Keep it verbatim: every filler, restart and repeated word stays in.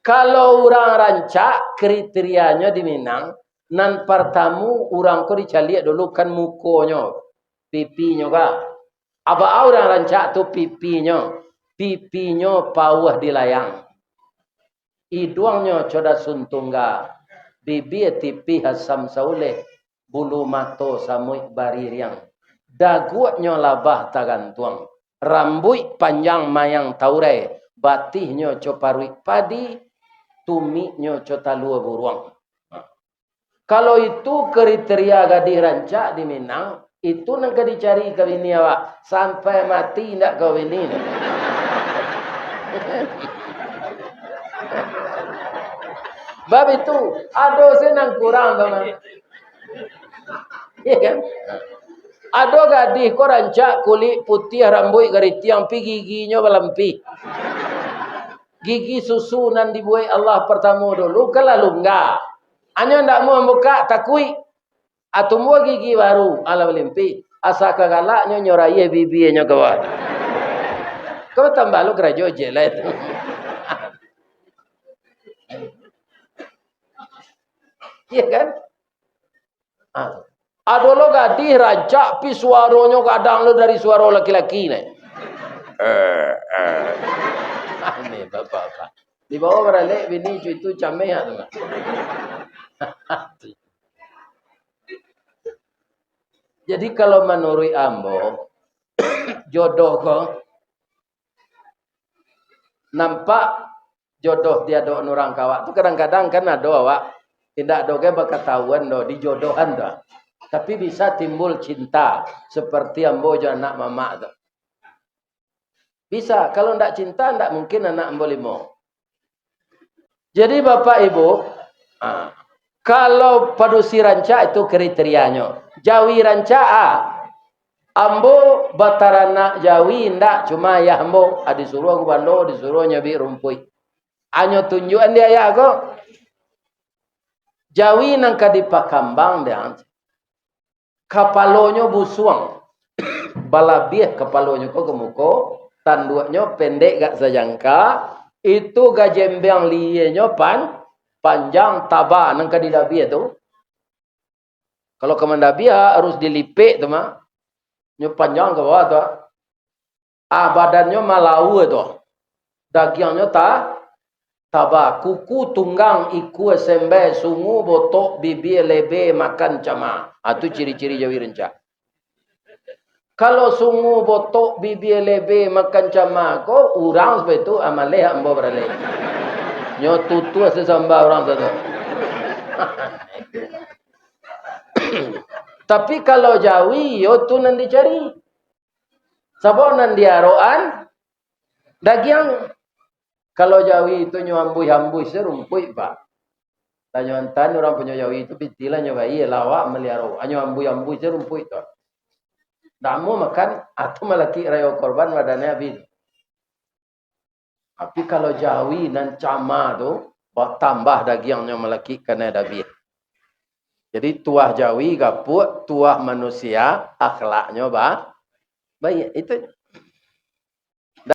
Kalau urang rancak, kriterianyo di Minang, nan partamu urang ko dicaliak dulu kan mukonyo, pipinyo ka. Apo urang rancak tu pipinyo, pipinyo pauah di layang. Iduangnyo codas suntungga, bibia tipih asam sauleh, bulu mato samuik baririang, daguaknyo labah tagantuang, rambuik panjang mayang taurai, batihnyo co paruik padi, tumiknyo co talua buruang. Kalau itu kriteria gadih rancak di Minang, itu nan ka dicari ka bini awak, sampai mati indak ka bini. Bab itu, ado se nan kurang tu, nah. Iya kan? Ado gadih ko rancak, kulik putiah, rambuik garitiang, pi giginyo balampih. Gigi susu nan dibuek Allah partamo dulu, kan lah lungga. Anyo ndak mau bukak, takuik. Ah, tumbuah gigi baru, alah balimpih. Asa ka galaknyo, nyo raiah bibianyo ka bawah. Kau tambah lo karajo je lah itu. Iya kan? Ah. Ado lo gadih rancak, pi suaronyo gadang lo dari suaro laki-laki ne. Eh, eh. Aneh, bapak-bapak. Dibawa baralek bini cuitu cameh tu, Pak. Jadi, kalau manuruik ambo, jodoh ko, nampak jodoh di adok urang ka awak tu, kadang-kadang kan ado awak, indak ado gai bakatahuan doh, dijodohan tu. Tapi bisa timbul cinta, seperti ambo jo anak mamak tu. Bisa, kalau ndak cinta, ndak mungkin anak ambo limo. Jadi, Bapak Ibu, ah, kalau padusi rancak itu kriterianyo. Jawi rancak, ah. Ambo bataranak jawi indak, cuma ayah ambo, ah, disuruah gubando, disuruah nyabik rumpuik. Anyo tunjuakan di ayah ko. Jawi nan ka dipakambang dek kapalonyo busuang, balabiah kapalonyo ko ka muko, tanduaknyo pendek gak sajangka, itu gajembang lienyo pan-, panjang taba nan ka didabiah tu. Kalau ka mandabiah harus dilipek tu mah, nyo panjang ka bawah tu. Ah, badannyo malaua tu. Dagiangnyo ta-, taba, kuku tunggang, ikua sembai, sungu botok, bibia lebe, makan cama. Ah, tu ciri-ciri jawi rancak. Kalau sungu botok, bibia lebe, makan cama ko, urang sampai tu, ah, maleh ambo baralek. Nyo tutuah sasamba urang satu. Tapi kalau jawi, yo tu nan dicari. Sabab nan diarokan dagiang. Kalau jawi tu nyo ambuih-ambuih se rumpuik, Pak. Tanyo antan urang punyo jawi tu, pitilah nyo bayi, lawak maliaro. Anyo ambuih-ambuih se rumpuik tu. Ndak amuah makan, atau malakik rayo korban, badannyo abih. Tapi kalau jawi nan cama tu, batambah dagiangnyo malakik kanai dabiah. Jadi, tuah jawi gapuak, tuah manusia akhlaknyo ba-, baiak. Itu